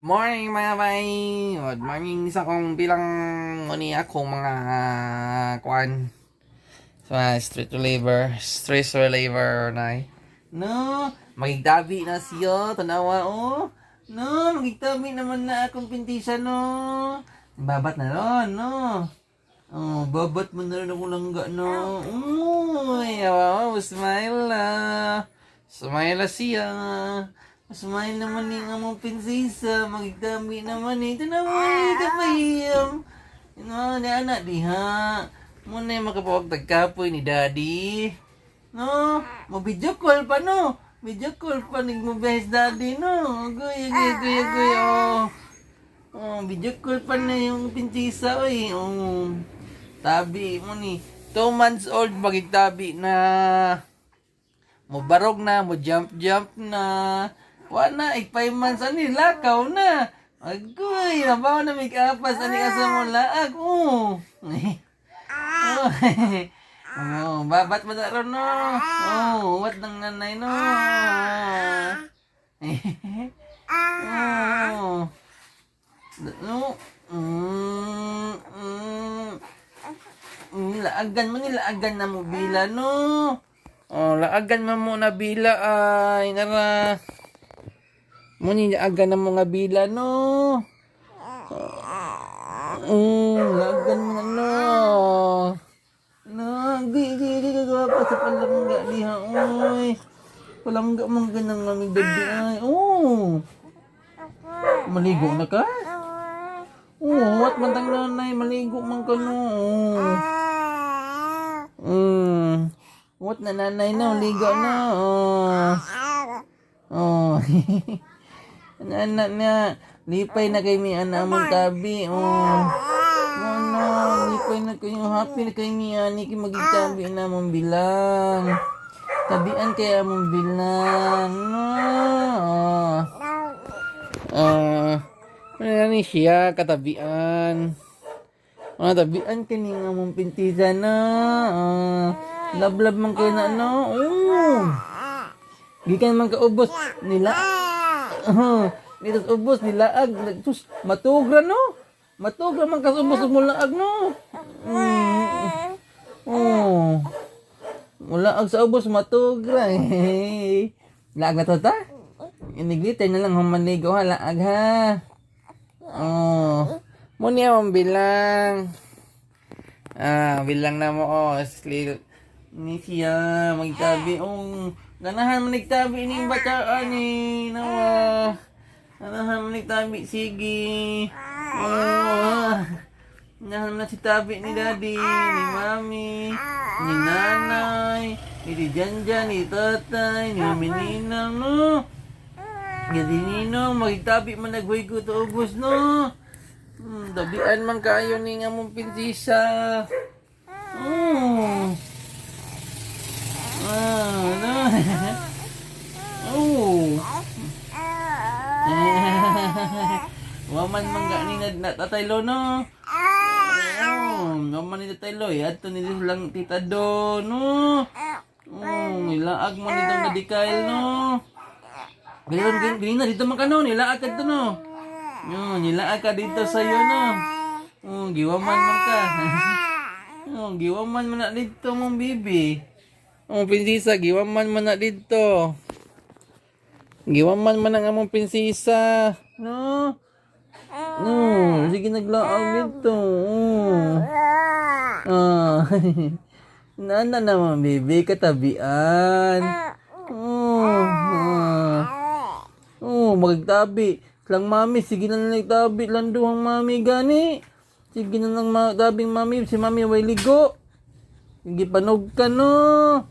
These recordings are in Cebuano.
Morning, mga bay! Good morning sa akong bilang muni akong mga kuan sa mga stress reliever na. No, magigtabi na siya, tanawa oh. No, magigtabi naman na akong pintisa, no. Babat na ron, no. Oh, babat mo na rin ako langga, no. Uy, wow, smile na. Smile na siya. Smile naman ni among prinsesa. Magigtabi naman eh. Ito naman, kapahiyam. No, ni anak diha. Muna yung makapawag tagkapoy ni Daddy. No, mo video call pa, no. Video call pa ni mo best daddy, no. Agoy, agoy, agoy, agoy, oh. Oh, video call pa na yung prinsesa, oy. Oh. Tabi mo ni. 2 months old, magigtabi na. Mo barog na, mo jump jump na. Wa na, ik 5 months ani lakaw na. Agoy, nabaw na mig apas ani asa mo laag. Oh. Oh. Oh, babat mo na ron, no. Oh, what nang nanay, no. Oh. No. Laagan mo ni, laagan na mo bila, no. Oh, laagan mo muna bila ay nara. Mo ni laagan na mo nga bila, no. Laagan mo na, no. No, gi gi gi gi pa sa palangga diha oy. Palangga man ganang aming daddy ay. Oh. Maligo na ka? Oh, what man tang nanay, maligo man ka, no. Oh. What na nanay, no, ligo na. Oh. Oh. Anak na, lipay na kay mi ana among tabi. Oh. No, no, lipay na kayo, happy na kay mi ani kay magitabi na among bilang. Tabian kay among bilang. No. Oh. Ah, ano ni siya katabian. Mga tabian kini nga among pintisa na. Ah, lablab man kayo na, no. Oh. Gikan man ka ubos nila. Dito sa ubos nilaag, sus, matugra, no. Matugra man ka sa ubos ug mulaag, no. Oh. Mulaag sa ubos matugra eh. Laag na to ta? Iniglitin na lang humanigo ha, laag ha. Oh. Muni ang bilang. Ah, bilang na mo oh. Sli ni siya magtabi oh. Ganahan man nagtabi ning bata ani nawa. Ganahan man nagtabi, sige. Oh. Ganahan man si tabi ni Daddy, ni Mami, ni Nanay, ni di Janjan, ni Tatay, ni Mami Ninang, no. Gadi ninong, magtabi man naghuy ko to ubos, no. Dabian man kayo ni nga mong prinsesa. Oh. Ah, no. Oh. Waman man gani na Tatay Lo, no. Oh, waman ni Tatay Lo, eh. Adto ni lang Tita Do, no. Oh, ilaag mo nitong nadikail, no. Ganyan, ganyan, ganyan na, dito man ka, no. Nilaag ka dito, no. No, nilaag ka dito sa'yo, no. Oh, giwaman man ka. Oh, giwaman man na dito mong bibi. Oh, prinsesa, giwaman man na dito. Giwaman man ang among prinsesa. No? No, sige naglaag dito. Oh. Ah. Nana naman, bibi, katabian. Oh. Ah. Oh, magtabi. Lang mami, sige na lang nagtabi. Landuhang mami gani. Sige na lang magtabing mami. Si mami way ligo. Sige panog ka, no.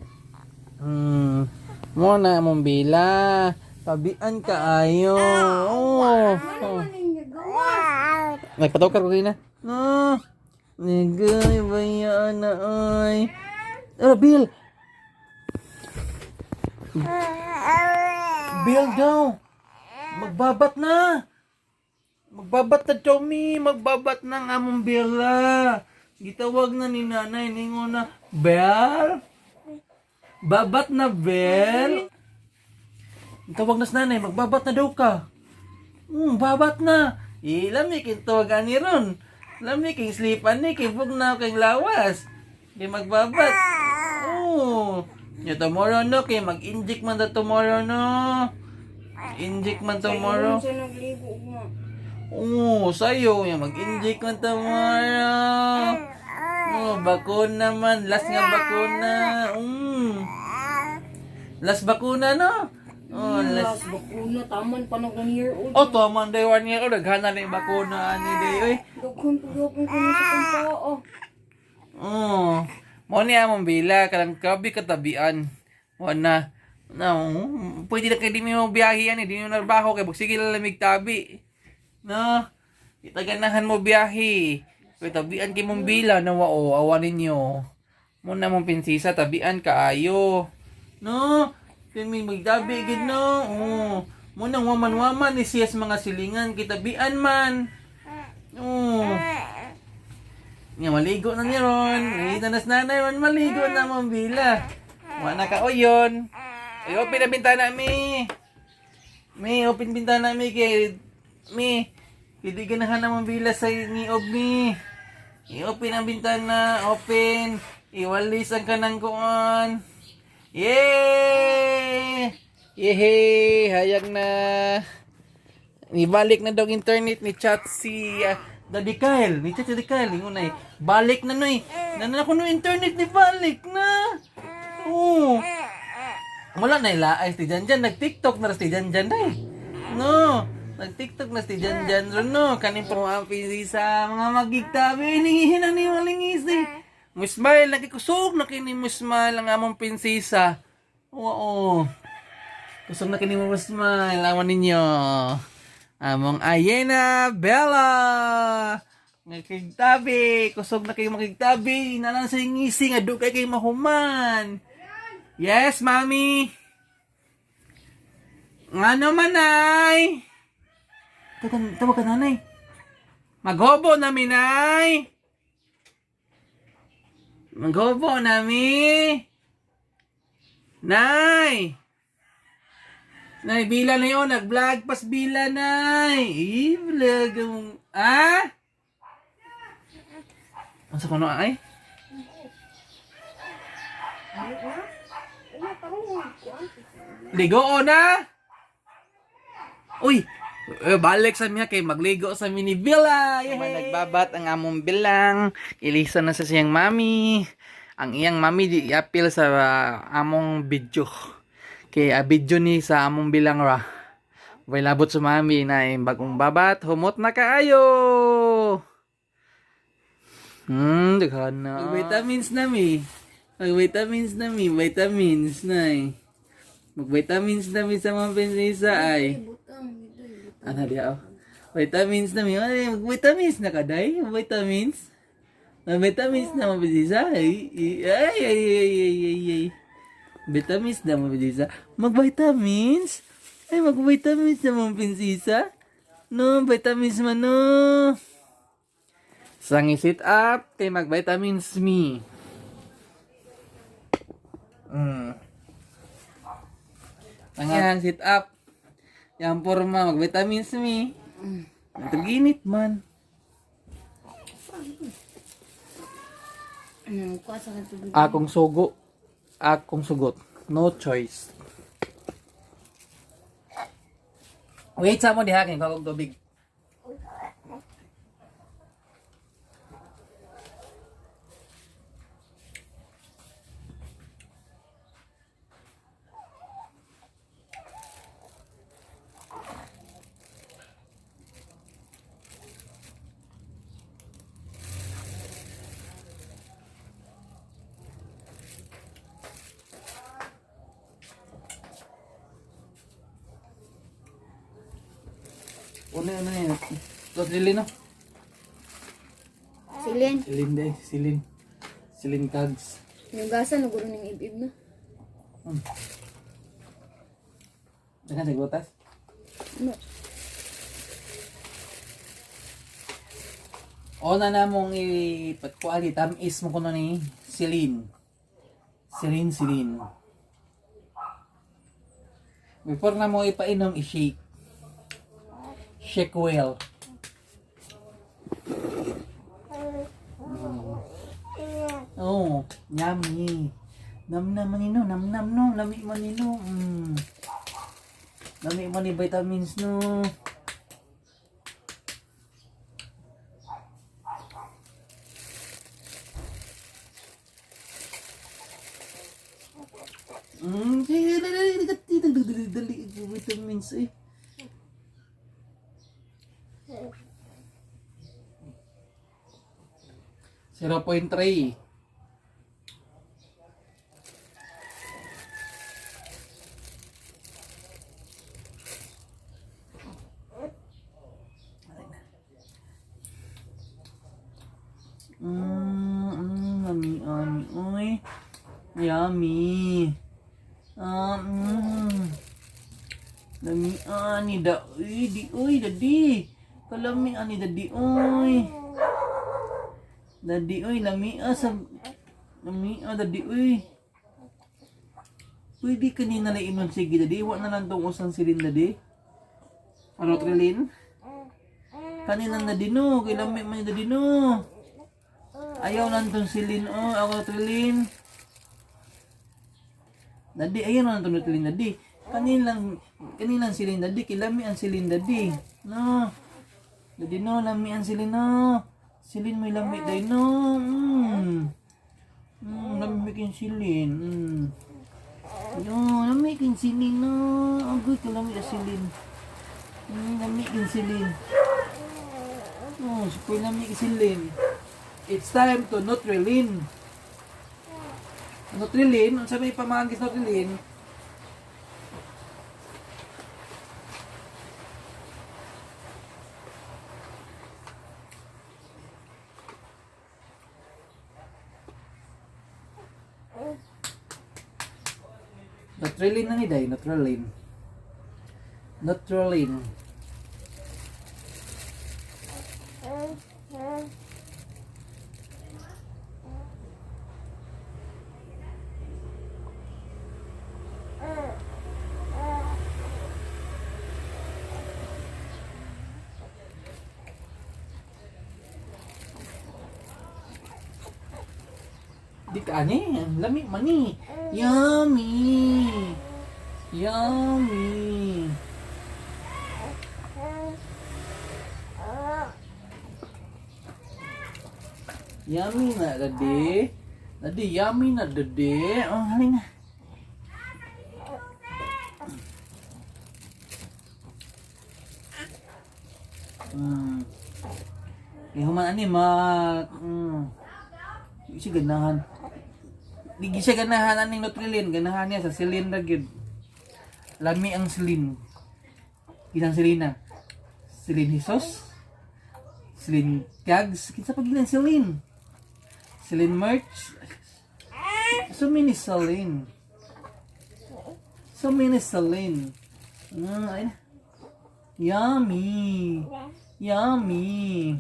Mo na among bila. Tabian ka ayo. Oh. Oh. Nagpatawag ka na. No. Nigay, bayaan na ay. Ah, Bill. Bill daw. Magbabat na. Magbabat na, Tommy. Magbabat na ang among Bella. Gitawag na ni nanay. Ningo na, "Bel? Babat na, Bel?" Tawag na sa nanay. Magbabat na daw ka. Babat na. Ilami king tuwag ani ron. Lami king slipan ni kay bugnaw kay lawas. Kay magbabat. Oh. Nya tomorrow no kay mag-inject man ta tomorrow no. Inject man tomorrow. Sa nagligo mo. Oo, sayo. Yung mag-inject man tomorrow. Oh, bakuna man. Last nga bakuna. Last bakuna, no? Oh, last. Last bakuna, taman pa nag 1 year old. Oh, tuwa man day 1 year old. Naghana na yung bakuna ani day. Uy. Dughan po gapon ko sa kong paa. Oh. Mo ni among bila karang grabe katabian. Wala. No, pwede na kay di mo biyahe ani, di mo narbaho kay sige lamig tabi. No. Kita ganahan mo biyahe. Kay tabian kay mong bila na wao awa ninyo. Mo na mong pinsisa tabian kaayo. No. Kay may magtabi gid no. Oh. Mo nang waman-waman ni siya sa mga silingan kitabian man. Oh. Nga maligo na ni Ron. Ngita na sa nanay Ron, maligo na mong bila. Wa na ka oyon. Ay, open na bintana mi. Mi, open bintana mi kay mi. Hindi ganahan na mong bila sa ngiob mi. I-open ang bintana, open. Iwalis ang kanang kuan. Yay! Yehey! Hayag na. Nibalik na daw ang internet ni chat si Daddy Kyle. Ni chat si Daddy Kyle. Ingon ay, balik na noy. Nanan ako no internet ni balik na. Oo. Wala na ila ay si Janjan nag-TikTok na ra si Janjan day. No. Nag-TikTok na si Janjan ron no. Kaning pang sa mga magigtabi ningihin ni malingisi. Musmile nakikusog na kini musmile ang among prinsesa. Oo. Kusog na kini mo smile awan ninyo. Among Ayena Bella. Nakigtabi, kusog na kayo makigtabi. Nalang sa ngisi nga dugay kay mahuman. Yes, mami. Ngano man ay? Tawag tawag ka nanay. Maghobo na mi nay. Maghobo na mi. Nay. Nay, bila na yun. Nag-vlog pas bila, nay. I-vlog ang... Ah? Ang sa kuno ay? Ligo na! Uy! Eh, balik sa miya kay magligo sa mini villa. Yay! Nagbabat ang among bilang. Ilisa na sa siyang mami. Ang iyang mami di iapil sa among video. Kay video ni sa among bilang ra. Way labot sa mami na bagong babat, humot na kaayo. Daghan na. Mag-vitamins na mi. Mag-vitamins na mi, vitamins na eh. Mag-vitamins na mi sa mga prinsesa ay. Butang, dito. Ano diya oh. Vitamins na mi. Ay, mag-vitamins na ka day? Vitamins? Mag-vitamins na mga prinsesa? Ay, ay, ay, ay, ay, ay, ay, ay. Vitamins na mga prinsesa. Mag-vitamins? Ay, mag-vitamins na mga prinsesa? No, vitamins man no. Sang sit up kay mag-vitamins me. Ang sit up. Yang porma mag-vitamins me. Nagtaginit man. Ano, kuha sa tubig. Akong sugo. Akong sugot. No choice. Wait sa mo diha kay kagog tubig. Una ano yun? Ito silin no? Silin. Silin day, silin. Silin tags. Nugasan, naguro ng ibib na. Dagan sa gotas. Ano? Una na mong ipagkuali, tamis mo kuno ni Silin. Silin, Silin. Before na mo ipainom, i-shake. Shake well. Oh, yummy. Nam nam man no, nam nam no, lami man no. Lami man ni vitamins no. Sige, dali, dali, dali, dali, dali, dali, vitamins eh. 0.3. Yummy, yummy, uy. Yummy. Ah. Lami ani da, uy, di, uy, dadi. Kalami ani dadi, uy. Dadi, uy, lami ah, sa, lami ah, dadi, uy. Pwede kanina na inon sige, dadi. Wa na lang tong usang silin, dadi. Ano, Trilin? Kanina na dadi, no. Kay lami man dadi, no. Ayaw lang tong silin, oh. Ako, Trilin. Dadi, ayaw lang tong Trilin, dadi. Kanilang silin, dadi. Kilami ang silin, dadi. No. Dadi, no. Lami ang silin, no. Silin mo lami, dadi, no. Lami king silin. No, lami king silin, no. Agoy, kalami ang silin. Lami king silin. Oh, super lami king silin. It's time to Nutrilin. Nutrilin, unsa may pamangkis Nutrilin? Nutrilin na ni Day, Nutrilin. Nutrilin. Di ka ani, ang lami man ni. Yummy. Yummy. Yummy na, daddy. Daddy, yummy na, daddy. Oh, halina. Eh, human ani, ma... Di siya ganahan. Di siya ganahan aning Nutrilin. Ganahan niya sa silin ra gyud. Lami ang silin. Kinang silina. Silin Jesus. Silin Gags. Kinsa pa gilang silin? Silin Merch. So many silin. So many silin. Ayun na. Yummy. Yummy.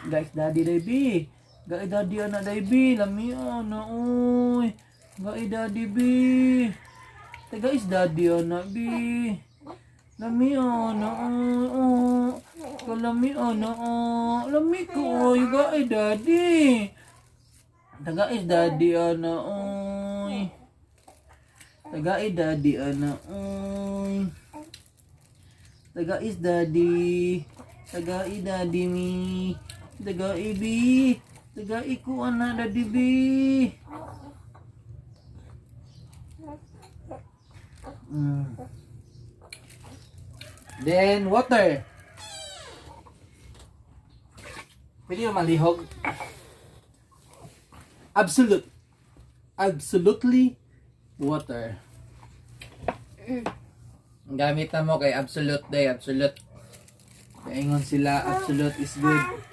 Guys, daddy baby. Guys, daddy anak baby. Lami ana oy. Guys, daddy b. Guys, daddy anak b. Lami ana oy. Oh. Kalami ana oh. Lami ko oy. Guys, daddy. Tagais daddy ana oy. Tagais daddy ana oy. Tagais daddy. Tagai daddy mi. Tagai bi. Tagai ko ana daddy bi. Then water. Pwede yung malihog. Absolute. Absolutely water. Ang gamit na mo kay absolute day, absolute. Kaingon sila, absolute is good.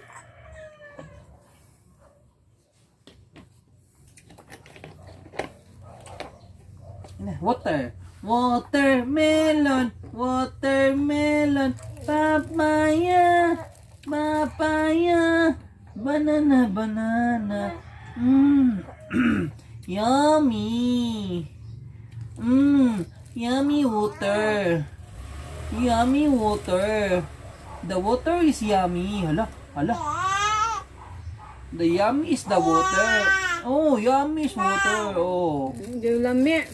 Water. Watermelon, watermelon, papaya, papaya, banana, banana. Yummy. Yummy water. Yummy water. The water is yummy. Hala, hala. The yummy is the water. Oh, yummy is water. Oh. Hindi lami.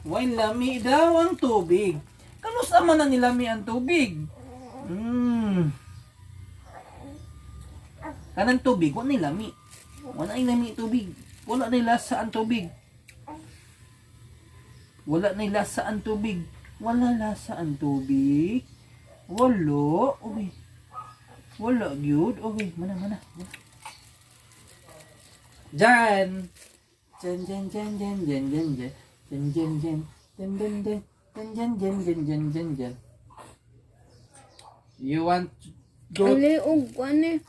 Why lami daw ang tubig? Kamusta man na nilami ang tubig? Kanang tubig, wala ni lami. Wala ni lami tubig. Wala ni lasa ang tubig. Wala ni lasa ang tubig. Wala lasa ang tubig. Wala. Uy. Wala gyud. Uy, mana mana. Mana. Jan. Jan jan jan jan jan jan jan jan jan jan jan jan jan jan jan jan jan jan jan. You want to go Uli og kuan eh.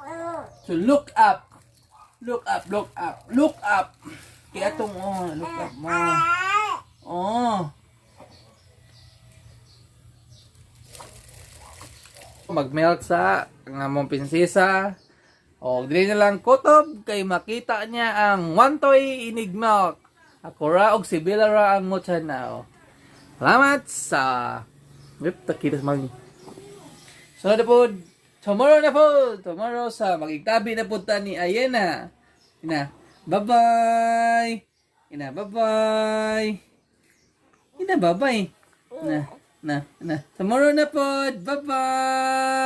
to look up. Look up, look up, look up. Kaya itong, oh, look up mo. Oh. Mag-milk sa ang among prinsesa. O, dili na lang kutob kay makita niya ang Wantoy inig milk. Ako ra og si Bella ra ang mo na. Salamat sa. Wip, takita sa mami. Sunod na po, tomorrow na po, tomorrow sa magigtabi na po ta ni Ayena. Ina, bye-bye. Ina, bye-bye. Ina, bye-bye. Na, na, na. Tomorrow na po, bye-bye.